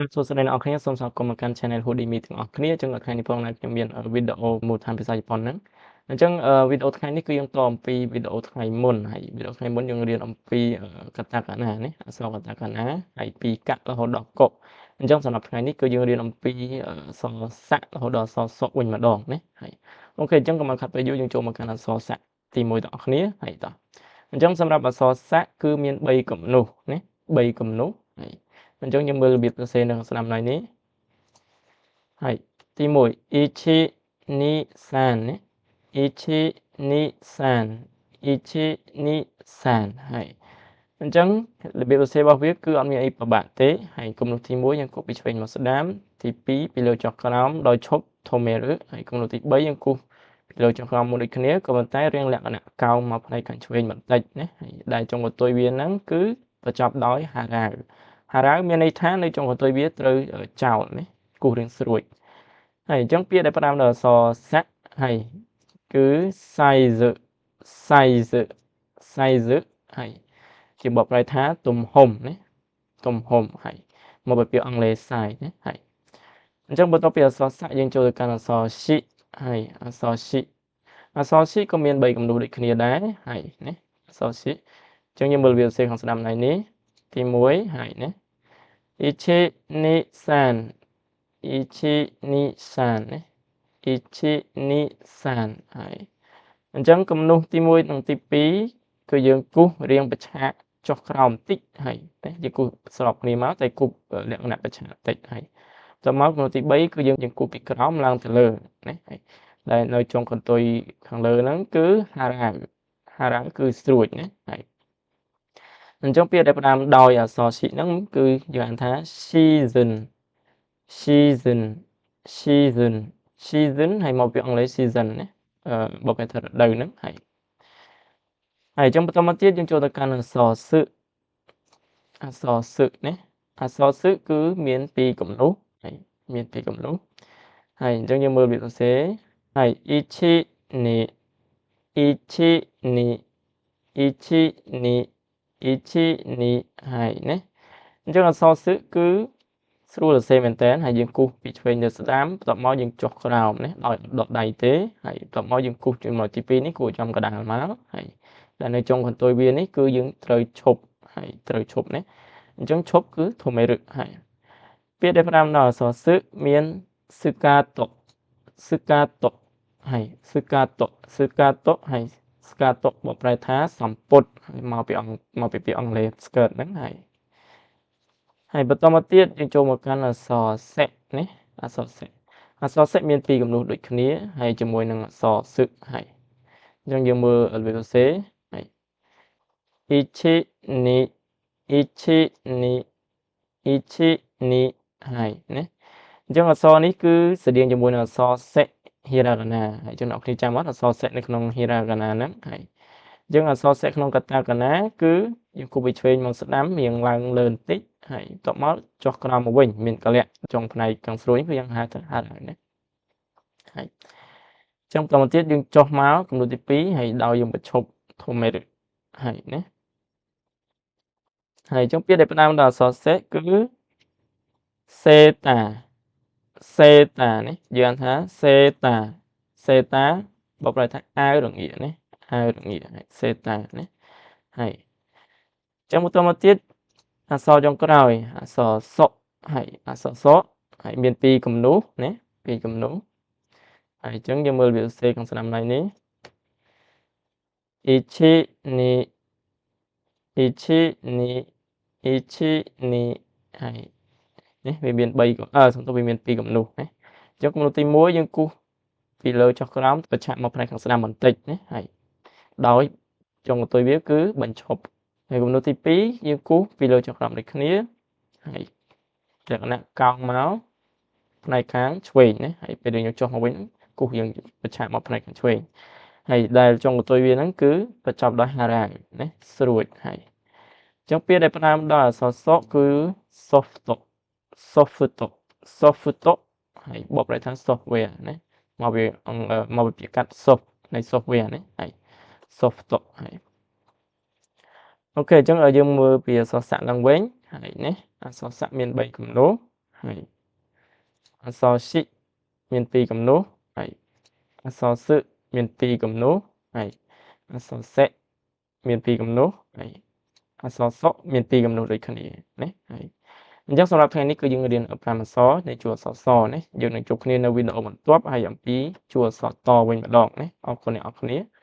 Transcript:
សួស្តីអ្នកនរគ្នាសូមស្វាគមន៍មកកាន់ Channel Houdini ទាំងអស់គ្នាអញ្ចឹងថ្ងៃនេះផងដែរខ្ញុំមានវីដេអូមូលដ្ឋានភាសាជប៉ុនហ្នឹងអញ្ចឹងវីដេអូថ្ងៃនេះគឺយើងតអំពីវីដេអូថ្ងៃមុនហើយវីដេអូថ្ងៃមុនយើងរៀនអំពីកតាកាណានេះអក្សរកតាកាណាហើយពីកៈរហូតដល់កុអញ្ចឹងសម្រាប់ថ្ងៃនេះគឺយើងរៀនអំពីអក្សរស័ករហូតដល់អក្សរសុវិញម្ដងណាហើយអូខេអញ្ចឹងកុំឲ្យខាត់ពេលយូរយើងចូលមកកាន់អក្សរស័កទី1ទាំងអស់គ្នាហើយតោះអញ្ចឹងសម្រាប់អក្សរស័កគឺមាន3គំនូសណា3គំនូសហើយអញ្ចឹងយើងមើលរបៀបសរសេរនៅស្ដាំដៃនេះហើយទី1 ichi ni san ណា ichi ni san ichi ni san ហើយអញ្ចឹងរបៀបសរសេររបស់វាគឺអត់មានអីពិបាកទេហើយគំនូសទី1យើងគូសពីឆ្វេងមកស្ដាំទី2ពីលើចុះក្រោមដោយឈប់ធមេរហើយគំនូសទី3យើងគូសពីលើចុះក្រោមមួយដូចគ្នាក៏ប៉ុន្តែរៀងលក្ខណៈកោងមកផ្នែកខាងឆ្វេងបន្តិចណាហើយដែលចុងកន្ទុយវាហ្នឹងគឺបញ្ចប់ដោយហារ៉ាវហារ៉ាវមានន័យថានៅចុងកន្ទុយវាត្រូវចោលណាគូសរៀងស្រួចហើយអញ្ចឹងពាក្យដែលផ្ដើមដោយអក្សរស័កហើយគឺ size size size ហើយជាបកប្រែថាទំហំណាទំហំហើយមកពីពាក្យអង់គ្លេស size ណាហើយអញ្ចឹងបន្ទាប់ពីអក្សរស័កយើងចូលទៅកាន់អក្សរ shi ហើយអក្សរ shi អក្សរ shi ក៏មាន3គំនូសដូចគ្នាដែរហើយណាអក្សរ shi អញ្ចឹងយើងមើលវាសរសេរខាងស្ដាំដៃនេះទី1ហើយណា ichi ni san ichi ni san ណា ichi ni san ហើយអញ្ចឹងគំនូសទី1និងទី2គឺយើងគូសរៀងប្រឆាកចុះក្រោមបន្តិចហើយណាយើងគូសស្របគ្នាមកតែគូសលក្ខណៈប្រឆាកបន្តិចហើយតមកគំនូសទី3គឺយើងគូសពីក្រោមឡើងទៅលើណាហើយដែលនៅចុងកន្ទុយខាងលើហ្នឹងគឺហារ៉ាវហារ៉ាវគឺស្រួចណាហើយអញ្ចឹងពាក្យដែលផ្ដើមដោយអក្សរ shi ហ្នឹងគឺយើងអានថា season season season season ហើយមកពីអង់គ្លេស season ណាអឺបកប្រែថារដូវហ្នឹងហើយហើយអញ្ចឹងបន្តមកទៀតយើងចូលទៅកាន់អក្សរសឹអក្សរសឹណាអក្សរសឹគឺមាន2គំនូសហើយមាន2គំនូសហើយអញ្ចឹងយើងមើលវាសរសេរហើយ ichi ni ichi ni ichi ni ichi ni ហើយណាអញ្ចឹងអក្សរសឹគឺស្រួលសរសេរមែនតើហើយយើងគូសពីឆ្វេងទៅស្ដាំបន្ទាប់មកយើងចុះក្រោមណាដោយដកដៃទេហើយបន្ទាប់មកយើងគូសចំណុចទី2នេះគួរចំកណ្ដាលមកហើយដែលនៅចុងកន្ទុយវានេះគឺយើងត្រូវឈប់ហើយត្រូវឈប់ណាអញ្ចឹងឈប់គឺធមេរឹហើយពាក្យដែលផ្ដើមដល់អក្សរសឹមានសឹកាតសឹកាតហើយសឹកាតសឹកាតហើយស្កាតបកប្រែថាសម្ពុតហើយមកពីអង្គមកពីពាក្យអង់គ្លេស skirt ហ្នឹងហើយហើយបន្តមកទៀតយើងចូលមកកាន់អក្សរសិនេះអក្សរសិអក្សរសិមានពីរគំនូសដូចគ្នាហើយជាមួយនឹងអក្សរសឹហើយអញ្ចឹងយើងមើលរបៀបសរសេរហើយ ichi ni ichi ni ichi ni ហើយណាអញ្ចឹងអក្សរនេះគឺស្តៀងជាមួយនឹងអក្សរសិ hiragana ហើយចឹងអ្នកគ្នាចាំអត់អក្សរសិនៅក្នុង hiragana ហ្នឹងហើយអញ្ចឹងអក្សរសិក្នុង katakana គឺយើងគូសពីឆ្វេងមកស្ដាំរៀងឡើងលើបន្តិចហើយបន្ទាប់មកចុះក្រោមមកវិញមានកលៈចុងផ្នែកខាងស្រួយគឺយើងហៅថាហៅហើយណាហើយអញ្ចឹងបន្តមកទៀតយើងចុះមកគំនូសទី2ហើយដោយយើងបញ្ឈប់ធមេរហើយណាហើយអញ្ចឹងពាក្យដែលផ្ដើមដោយអក្សរសេគឺសេតាសេតានេះយើងអានថាសេតាសេតាបកប្រែថាអាវរងាណាអាវរងាហើយសេតាណាហើយអញ្ចឹងបន្តមកទៀតអក្សរចុងក្រោយអក្សរសុហើយអក្សរសុហើយមានពីរគំនូសណាពីរគំនូសហើយអញ្ចឹងយើងមើលវាសរសេរក្នុងស្នាមដៃនេះ ichi ni ichi ni ichi ni ហើយនេះវាមាន3អឺសំទោសវាមាន2គំនូសណាអញ្ចឹងគំនូសទី1យើងគូសពីលើចុះក្រោមប្រឆាក់មកផ្នែកខាងស្ដាំបន្តិចណាហើយដោយចុងកន្ទុយវាគឺបញ្ឈប់ហើយគំនូសទី2យើងគូសពីលើចុះក្រោមដូចគ្នាហើយលក្ខណៈកោងមកផ្នែកខាងឆ្វេងណាហើយពេលយើងចុះមកវិញគូសយើងប្រឆាក់មកផ្នែកខាងឆ្វេងហើយដែលចុងកន្ទុយវាហ្នឹងគឺបញ្ចប់ដោយហារ៉ាវណាស្រួចហើយអញ្ចឹងពាក្យដែលផ្ដើមដោយអក្សរសគឺ soft soft soft ហើយបកប្រែថា software ណាមកពីមកពីពាក្យកាត់ soft នៃ software ណាហើយ soft ហើយអូខេអញ្ចឹងយើងមើលពីអក្សរស័កឡើងវិញហើយនេះអក្សរស័កមាន3គំនូស ហើយអក្សរស៊ីមាន2គំនូស ហើយអក្សរសឹមាន2គំនូស ហើយអក្សរសេមាន2គំនូស ហើយអក្សរសុមាន2គំនូសដូចគ្នាណា។ ហើយអញ្ចឹងសម្រាប់ថ្ងៃនេះ គឺយើងរៀន5អក្សរនៃជួរអក្សរសណា។ យើងនឹងជួបគ្នានៅវីដេអូបន្ទាប់ ហើយអំពីជួរអក្សរតវិញម្ដងណា។ អរគុណអ្នកនរគ្នា។